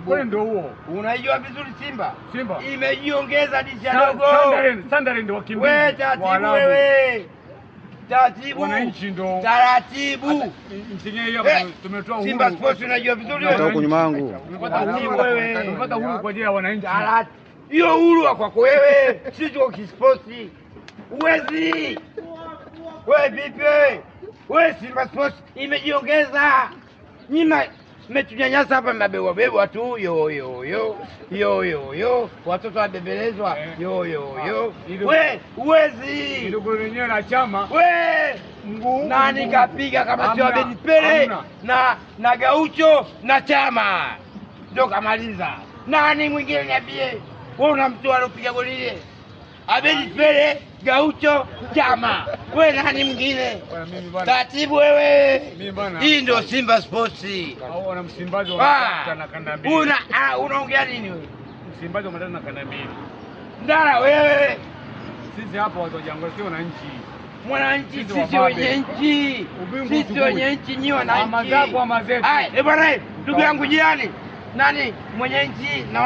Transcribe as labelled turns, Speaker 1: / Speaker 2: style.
Speaker 1: Taratibu.
Speaker 2: Kwani ndio huo.
Speaker 1: Unaijua vizuri Simba?
Speaker 2: Simba.
Speaker 1: Imejiongeza dirisha dogo.
Speaker 2: Sunderland wakimbizi.
Speaker 1: Wewe taratibu
Speaker 2: Waarabu.
Speaker 1: wewe. Taratibu.
Speaker 2: Wananchi ndo
Speaker 1: Taratibu.
Speaker 2: nchi yenyewe hapa
Speaker 1: Eh,
Speaker 2: tumetoa uhuru.
Speaker 1: Simba Sports unajua vizuri
Speaker 3: Hata
Speaker 1: wewe.
Speaker 3: huku nyuma yangu.
Speaker 1: Taratibu wewe.
Speaker 2: Tumepata uhuru kwa ajili ya wananchi.
Speaker 1: Taratibu. Hiyo uhuru wa kwako wewe. Sisi tuko kisporti. Huwezi. Wewe vipi wewe? Wewe Simba Sports imejiongeza. Nyima mmetunyanyasa hapa mnabebwa bebwa tu yo yo yo yo yo yo, watoto wabebelezwa
Speaker 2: Eh.
Speaker 1: yo yo yo.
Speaker 2: Ili-
Speaker 1: We huwezi.
Speaker 2: Ndio lenyewe la chama.
Speaker 1: We
Speaker 2: Mguu
Speaker 1: nani kapiga kama sio
Speaker 2: Hamna,
Speaker 1: Abedi Pele
Speaker 2: hamna.
Speaker 1: na Gaucho na Chama ndio kamaliza. Nani mwingine niambie? Wewe una mtu aliopiga goli ile? Abedi Pele, Gaucho, Chama. We nani mwingine?
Speaker 2: Bwana, mimi bwana.
Speaker 1: Taratibu wewe.
Speaker 2: Mimi bwana.
Speaker 1: Hii ndio Simba Sports.
Speaker 2: Hao wana Msimbazi
Speaker 1: Ah,
Speaker 2: wanataka na kanda mbili.
Speaker 1: Unaongea nini wewe?
Speaker 2: Msimbazi wanataka na kanda mbili.
Speaker 1: Ndara wewe.
Speaker 2: Sisi hapa watu wa Jangwani sio wananchi.
Speaker 1: Mwananchi,
Speaker 2: Sisi
Speaker 1: sisi
Speaker 2: wababe.
Speaker 1: wenye nchi,
Speaker 2: Ubingwa
Speaker 1: sisi
Speaker 2: uchukue.
Speaker 1: wenye nchi, nyi wananchi.
Speaker 2: Ama zako ama zetu.
Speaker 1: Haya, eh bwana, ndugu yangu jirani, nani mwenye nchi na